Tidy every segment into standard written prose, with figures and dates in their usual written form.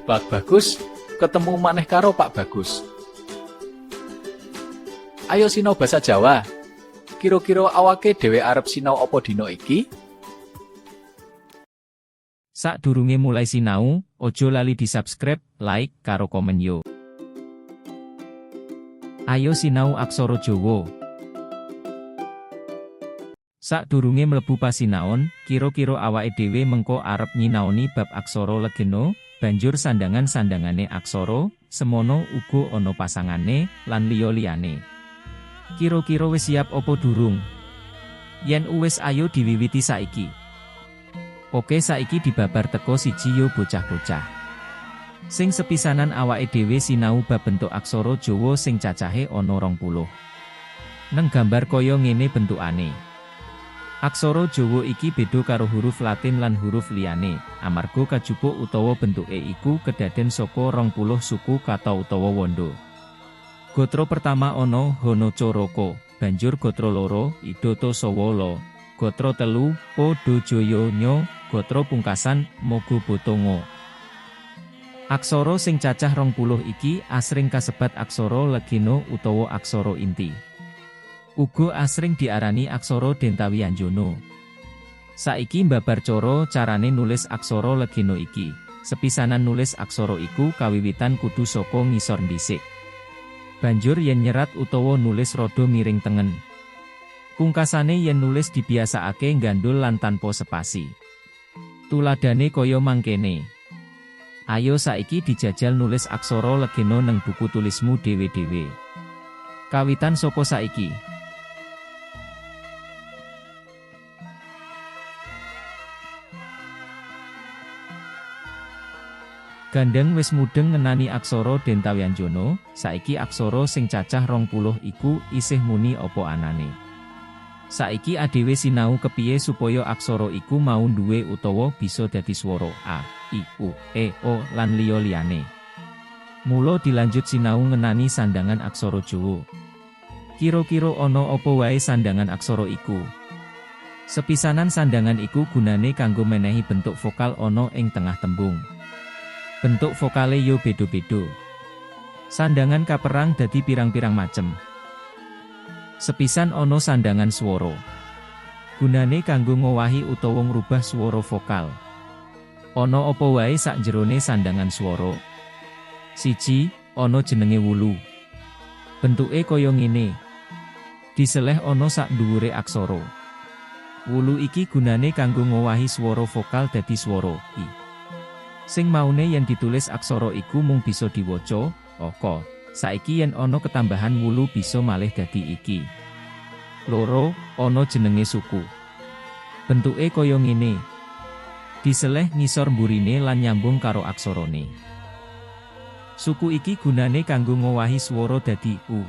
Pak Bagus, ketemu maneh karo Pak Bagus. Ayo sinau basa Jawa. Kira-kira awake dhewe arep sinau apa dina iki? Sadurunge mulai sinau, ojo lali di subscribe, like, karo komen yo. Ayo sinau aksara Jawa. Sadurunge mlebu pasinaon, kira-kira awake dhewe mengko arep nyinaoni bab aksara legena, banjur sandangan-sandangane aksara, semono uga ana pasangane, lan liya-liyane. Kira-kira wis siap opo durung? Yen uwis ayo diwiwiti saiki. Oke, saiki dibabar teko siji yo bocah-bocah. Sing sepisanan awake dhewe sinau bab bentuk aksara Jawa sing cacahe ana 20. Neng gambar kaya ngene bentukane. Aksara Jawa iki beda karo huruf Latin lan huruf liyane, amarga kajupuk utawa bentuke iku kedaden saka 20 suku kata utawa wanda. Gotra pertama ana Hanacaraka, banjur gotra loro Idata Sawala, gotra telu Padajaya, gotra pungkasan Mogobotonga. Aksara sing cacah 20 iki asring kasebat aksara legena utawa aksara inti. Uga asring diarani aksara Dentawianjana. Saiki mbabar cara carane nulis aksara legena iki. Sepisanan nulis aksara iku kawiwitan kudu saka ngisor dhisik. Banjur yen nyerat utawa nulis rada miring tengen. Pungkasane yen nulis dibiasakake nggandul lan tanpa sepasi. Tuladhane kaya mangkene. Ayo saiki dijajal nulis aksara legena neng buku tulismu dhewe-dhewe. Kawitan saka saiki. Gandeng wis mudeng ngenani aksara Dentawianjana, saiki aksara sing cacah 20 iku isih muni apa anane. Saiki adewe sinau kepiye supaya aksara iku mau duwe utawa bisa dadi swara a, i, u, e, o lan liya-liyane. Mula dilanjut sinau ngenani sandangan aksara Jawa. Kira-kira ana apa wae sandangan aksara iku? Sepisanan sandangan iku gunane kanggo menehi bentuk vokal ana ing tengah tembung. Bentuk vokale yo beda-beda. Sandangan kaperang dadi pirang-pirang macem. Sepisan ana sandangan swara. Gunane kanggo ngowahi utawa ngrubah swara vokal. Ana apa wae sakjerone sandangan swara? 1, ana jenenge wulu. Bentuke kaya ngene. Diseleh ana sak dhuwure aksara. Wulu iki gunane kanggo ngowahi swara vokal dadi swara i. Sing maune yen ditulis aksara iku mung bisa diwaca aka. Saiki yen ana ketambahan wulu bisa malih dadi iki. 2, ana jenenge suku. Bentuke kaya ngene. Diseleh ngisor mburine lan nyambung karo aksarane. Suku iki gunane kanggo ngowahi swara dadi u.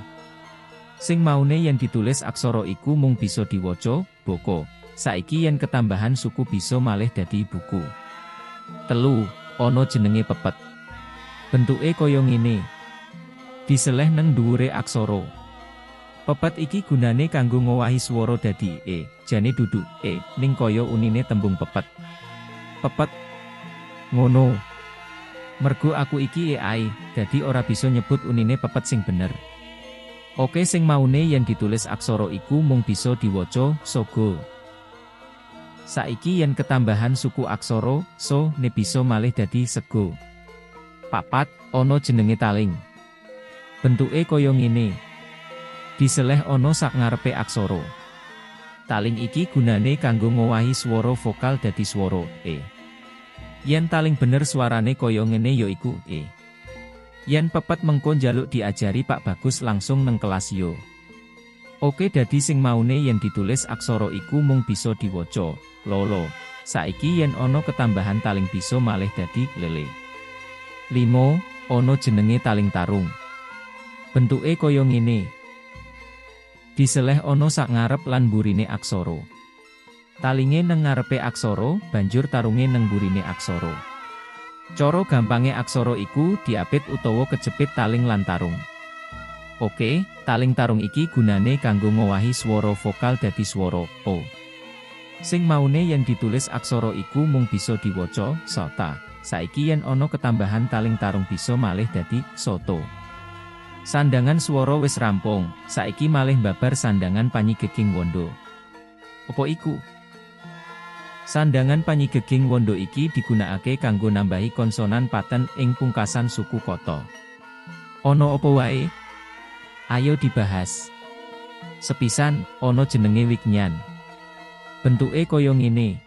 Sing maune yen ditulis aksara iku mung bisa diwaca baka. Saiki yen ketambahan suku bisa malih dadi buku. 3, ana jenenge pepet. Bentuke kaya ngene. Diseleh neng dhuwure aksara. Pepet iki gunane kanggo ngowahi swara dadi e, jane dudu e, ning kaya unine tembung pepet. Pepet. Ngono. Mergo aku iki AI, dadi ora bisa nyebut unine pepet sing bener. Oke, sing maune yen ditulis aksara iku mung bisa diwaca sogo. Saiki yen ketambahan suku aksara so ne bisa malih dadi sego. 4, ana jenenge taling. Bentuke kaya ngene. Diseleh ana sak ngarepe aksara. Taling iki gunane kanggo ngowahi swara vokal dadi swara e. Yen taling bener suarane kaya ngene yaiku e. Yen pepet mengko njaluk diajari Pak Bagus langsung neng kelas yo. Oke, dadi sing maune yen ditulis aksara iku mung bisa diwaca lolo. Saiki yen ana ketambahan taling bisa malih dadi lele. 5, ana jenenge taling tarung. Bentuke kaya ngene. Diseleh ana sak ngarep lan mburine aksara. Talinge neng ngarepe aksara, banjur tarunge neng mburine aksara. Cara gampange aksara iku diapit utawa kejepit taling lan tarung. Oke, taling tarung iki gunane kanggo ngowahi swara vokal dadi swara o. Sing maune yen ditulis aksara iku mung bisa diwaca sota. Saiki yen ana ketambahan taling tarung bisa malih dadi soto. Sandangan swara wis rampung, saiki malih babar sandangan panyigeging wondo. Apa iku? Sandangan panyigeging wondo iki digunakake kanggo nambahi konsonan paten ing pungkasan suku kata. Ana apa wae? Ayo dibahas. Sepisan, ana jenenge wignyan. Bentuke kaya ngene.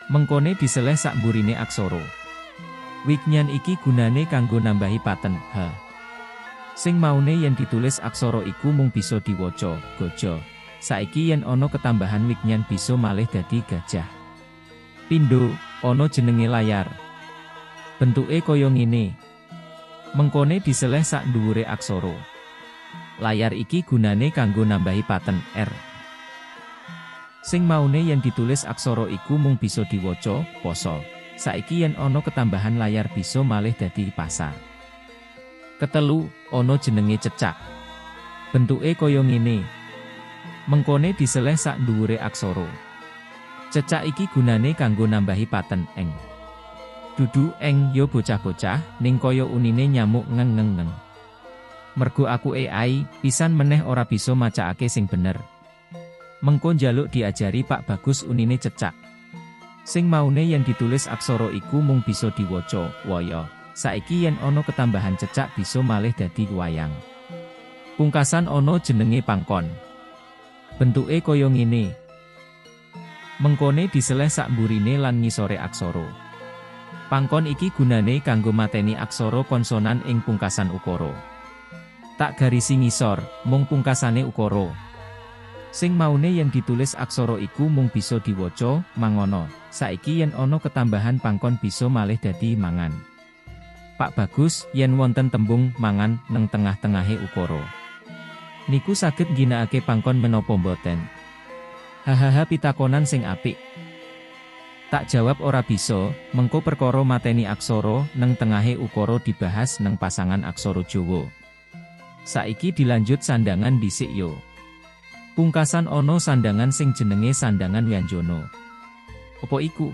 Mengkone diseleh sak mburine aksara. Wignyan iki gunane kanggo nambahi paten h. Sing maune yen ditulis aksara iku mung bisa diwaca gojo. Saiki yen ana ketambahan wignyan bisa malih dadi gajah. Pindho, ana jenenge layar. Bentuke kaya ngene. Mengkone diseleh sak dhuwure aksara. Layar iki gunane kanggo nambahi paten r. Sing maune yen ditulis aksara iku mung bisa diwaca poso. Saiki yen ana ketambahan layar bisa malih dadi pasar. Ketelu, ana jenenge cecak. Bentuke kaya ngene. Mengkone diseleh sak dhuwure aksara. Cecak iki gunane kanggo nambahi paten eng. Dudu eng yo bocah-bocah ning kaya unine nyamuk ngeng ngeng ngeng. Mergo aku AI, pisan meneh ora bisa macakake sing bener. Mengko njaluk diajari Pak Bagus unine cecak. Sing maune yen ditulis aksara iku mung bisa diwaca waya. Saiki yen ana ketambahan cecak bisa malih dadi wayang. Pungkasan ana jenenge pangkon. Bentuke kaya ngene. Mengkone diseleh sak mburine lan ngisore aksara. Pangkon iki gunane kanggo mateni aksara konsonan ing pungkasan ukara. Tak garisi ngisor, mung pungkasane ukara. Sing maune yen ditulis aksara iku mung bisa diwaca mangono. Saiki yen ana ketambahan pangkon bisa malih dadi mangan. Pak Bagus, yen wonten tembung mangan neng tengah-tengahe ukara. Niku saged ngginakake pangkon menapa mboten? Hahaha, pitakonan sing apik. Tak jawab ora bisa, mengko perkara mateni aksara neng tengahe ukara dibahas neng pasangan aksara Jawa. Saiki dilanjut sandangan dhisik yo. Pungkasan ana sandangan sing jenenge sandangan Wianjana. Apa iku?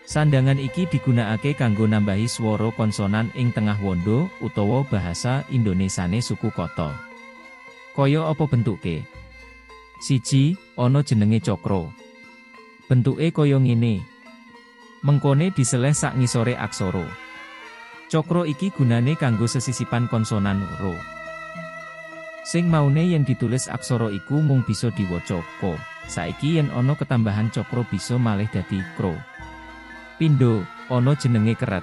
Sandangan iki digunakake kanggo nambahi swara konsonan ing tengah wondo utawa bahasa Indonesiane suku kata. Kaya apa bentuke? Siji, ana jenenge cakra. Bentuke kaya ngene. Mengkone diseleh sak ngisore aksara. Cakra iki gunane kanggo sesisipan konsonan ro. Sing maune yen ditulis aksara iku mung bisa diwaca ko. Saiki yen ana ketambahan cakra bisa malih dadi kro. Pindho, ana jenenge keret.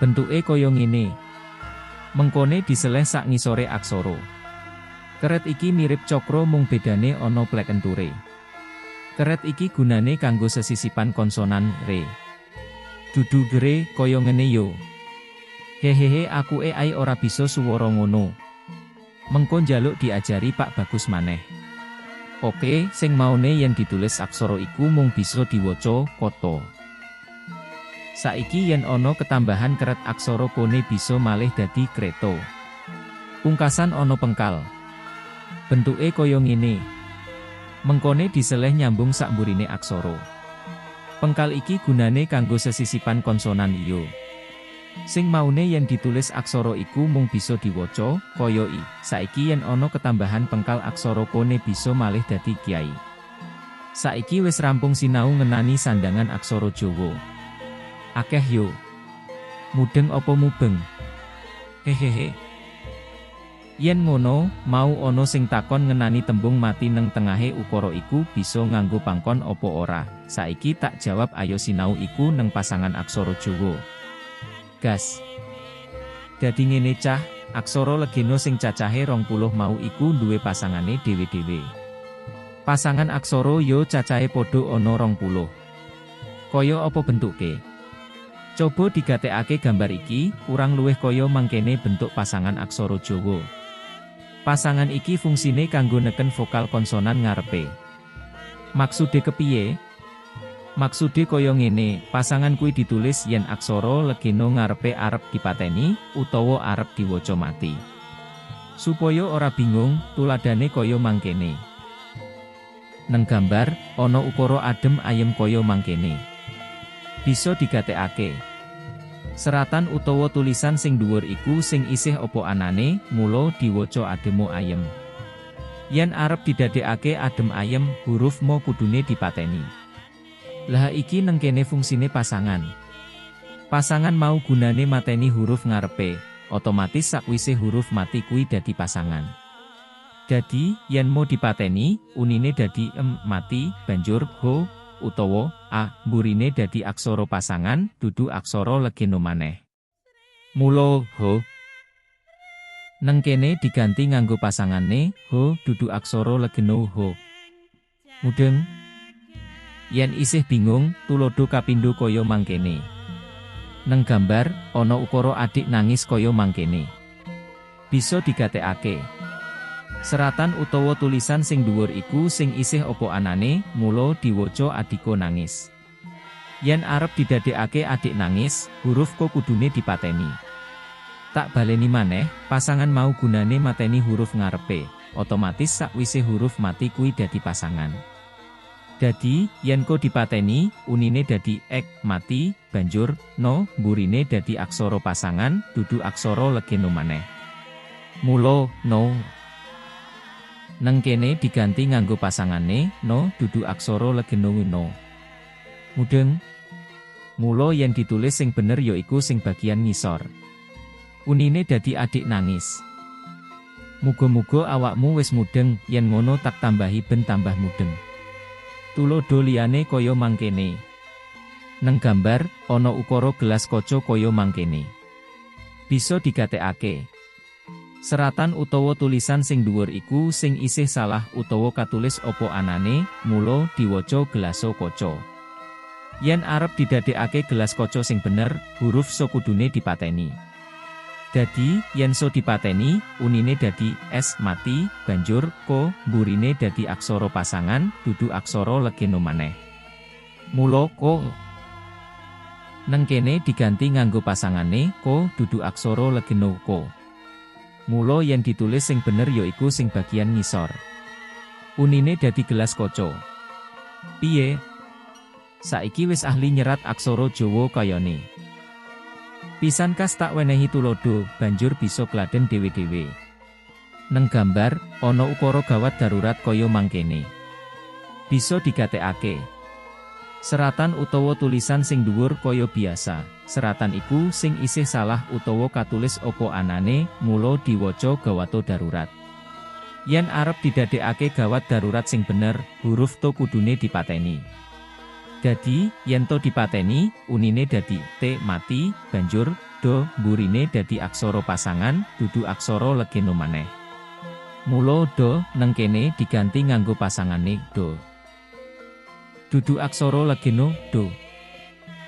Bentuke kaya ngene. Mengkone diseleh sak ngisore aksara. Keret iki mirip cakra mung bedane ana plek enture. Keret iki gunane kanggo sesisipan konsonan re. Dudu gere kaya ngene yo. Hehehe, aku AI ora bisa suwara ngono. Mengko njaluk diajari Pak Bagus maneh. Oke, sing maune yen ditulis aksara iku mung bisa diwaca koto. Saiki yen ana ketambahan keret aksara kone bisa malih dadi kreto. Pungkasan ana pengkal. Bentuke kaya ngene. Mengkone diseleh nyambung sak mburine aksara. Pengkal iki gunane kanggo sesisipan konsonan iyo. Sing maune yen ditulis aksara iku mung bisa diwaca kaya i. Saiki yen ana ketambahan pengkal aksara kone bisa malih dadi kiai. Saiki wis rampung sinau ngenani sandangan aksara Jawa. Akeh yo. Mudeng apa mubeng? Hehehe. Yen ngono, mau ana sing takon ngenani tembung mati neng tengahe ukara iku bisa nganggo pangkon apa ora? Saiki tak jawab, ayo sinau iku neng pasangan aksara Jawa. Gas. Dadi ngene cah, aksara legeno sing cacahe 20 mau iku duwe pasangane dhewe-dhewe. Pasangan aksara yo cacahe padha ana 20. Kaya apa bentuke? Coba digatekake gambar iki, kurang luwih kaya mangkene bentuk pasangan aksara Jawa. Pasangan iki fungsine kanggo neken vokal konsonan ngarepe. Maksude kepiye? Maksude kaya ngene, pasangan kuwi ditulis yen aksara legeno ngarepe arep dipateni utawa arep diwaca mati. Supaya ora bingung, tuladhane kaya mangkene. Neng gambar, ana ukara adem ayem kaya mangkene. Bisa digatekake. Seratan utawa tulisan sing dhuwur iku sing isih opo anane, mula diwaca ademo ayem. Yen arep didadekake adem ayem, huruf mo kudune dipateni. Lah iki neng kene fungsine pasangan. Pasangan mau gunane mateni huruf ngarepe, otomatis sakwise huruf mati kuwi dadi pasangan. Dadi, yen mo dipateni, unine dadi m mati, banjur ho utawa a, mburine dadi aksara pasangan, dudu aksara legeno maneh. Mula ho neng kene diganti nganggo pasangane ho dudu aksara legeno ho. Mudeng? Yen isih bingung, tulodo kapindho kaya mangkene. Neng gambar, ana ukara adik nangis kaya mangkene. Bisa digatekake. Seratan utawa tulisan sing dhuwur iku sing isih opo anane, mula diwaca adiko nangis. Yen arep didadekake adik nangis, huruf ko kudune dipateni. Tak baleni maneh, pasangan mau gunane mateni huruf ngarepe, otomatis sakwise huruf mati kuwi dadi pasangan. Dadi, yen ko dipateni, unine dadi ek mati, banjur no, mburine dadi aksara pasangan, dudu aksara legeno maneh. Mula no neng kene diganti nganggo pasangane no dudu aksara legeno no. Mudeng? Mula yen ditulis sing bener yaiku sing bagian ngisor. Unine dadi adik nangis. Muga-muga awakmu wis mudeng, yen ngono tak tambahi ben tambah mudeng. Tulodo liyane kaya mangkene. Neng gambar, ana ukara gelas kaca kaya mangkene. Bisa digatekake. Seratan utawa tulisan sing dhuwur iku sing isih salah utawa katulis opo anane, mula diwaca gelaso kaca. Yen arep didadekake gelas kaca sing bener, huruf so kudune dipateni. Dadi, yen so dipateni, unine dadi s mati, banjur ko, mburine dadi aksara pasangan, dudu aksara legeno maneh. Mula ko neng kene diganti nganggo pasangane ko dudu aksara legeno ko. Mula yen ditulis sing bener yaiku sing bagian ngisor. Unine dadi gelas kaca. Piye? Saiki wis ahli nyerat aksara Jawa kayane. Pisan kas tak wenehi tulodo, banjur bisa kladen dhewe-dhewe. Neng gambar, ana ukara gawat darurat kaya mangkene. Bisa digatekake. Seratan utawa tulisan sing dhuwur kaya biasa. Seratan iku sing isih salah utawa katulis opo anane, mula diwaca gawato darurat. Yen arep didadekake gawat darurat sing bener, huruf to kudune dipateni. Dadi, yen to dipateni, unine dadi t mati, banjur do mburine dadi aksara pasangan, dudu aksara legeno maneh. Mula do neng kene diganti nganggo pasangane do. Dudu aksara legeno do.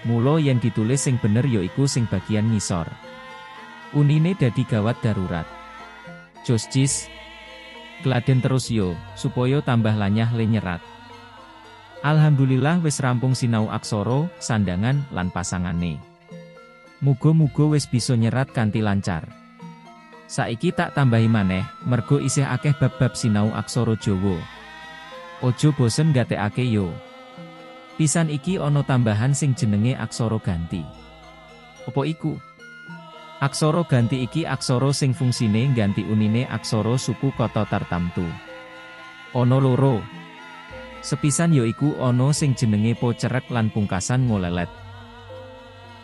Mula yen ditulis sing bener yaiku sing bagian ngisor. Unine dadi gawat darurat. Jos jis. Kladen terus yo, supaya tambah lanyah le nyerat. Alhamdulillah wis rampung sinau aksara, sandangan lan pasangane. Muga-muga wis bisa nyerat kanthi lancar. Saiki tak tambahi maneh, mergo isih akeh bab-bab sinau aksara Jawa. Ojo bosen gatekake yo. Pisan iki ana tambahan sing jenenge aksara ganti. Apa iku? Aksara ganti iki aksara sing fungsine ngganti unine aksara suku kata tartamtu. Ana loro. Sepisan yaiku ana sing jenenge po cerek lan pungkasan ngolelet.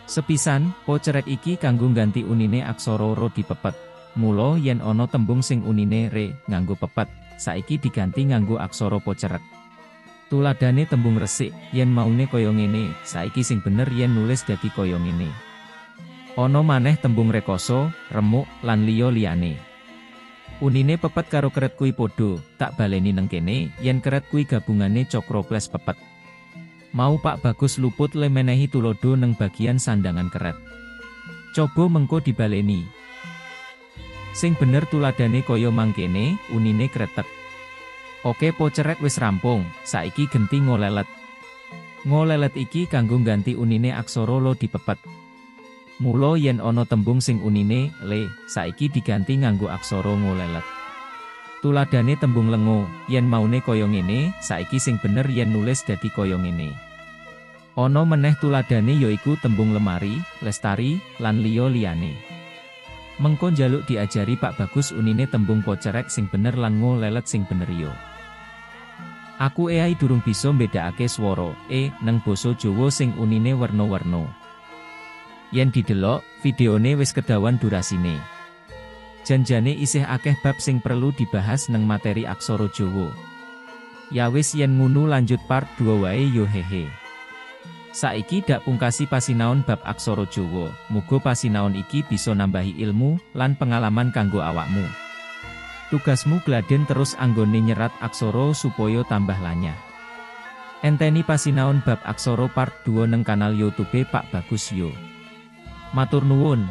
Sepisan, po cerek iki kanggo ngganti unine aksara ro dipepet. Mula yen ana tembung sing unine re nganggo pepet, saiki diganti nganggo aksara po cerek. Tuladane tembung resik, yen maune kaya ngene, saiki sing bener yen nulis dadi kaya ngene. Ana maneh tembung rekoso, remuk, lan liya-liyane. Unine pepet karo keret kuwi padha, tak baleni neng kene, yen keret kuwi gabungane cokro plus pepet. Mau Pak Bagus luput le menehi tulodo neng bagian sandangan keret. Coba mengko dibaleni. Sing bener tuladane kaya mangkene, unine kretek. Oke po cerek wis rampung, saiki genti ngolelet. Ngolelet iki kanggo ngganti unine aksara lo dipepet. Mula yen ana tembung sing unine le, saiki diganti nganggo aksara ngolelet. Tuladane tembung lengo, yen maune kaya ngene, saiki sing bener yen nulis dadi kaya ngene. Ana meneh tuladhane yaiku tembung lemari, lestari, lan liya liyane. Mengko njaluk diajari Pak Bagus unine tembung pocerek sing bener lan ngo lelet sing bener yo. Aku eai durung bisa mbedakake swara e neng basa Jawa sing unine werna-werna. Yen didelok, videone wis kedawan durasine. Janjane isih akeh bab sing perlu dibahas neng materi aksara Jawa. Ya wis yen ngunu lanjut part 2 wae yo hehe. Saiki dak pungkasi pasinaon bab aksara Jawa, muga pasinaon iki bisa nambahi ilmu lan pengalaman kanggo awakmu. Tugasmu gladen terus anggone nyerat aksara supaya tambah lanyah. Enteni pasinaon bab aksara part 2 neng kanal YouTube Pak Bagus yo. Matur nuwun.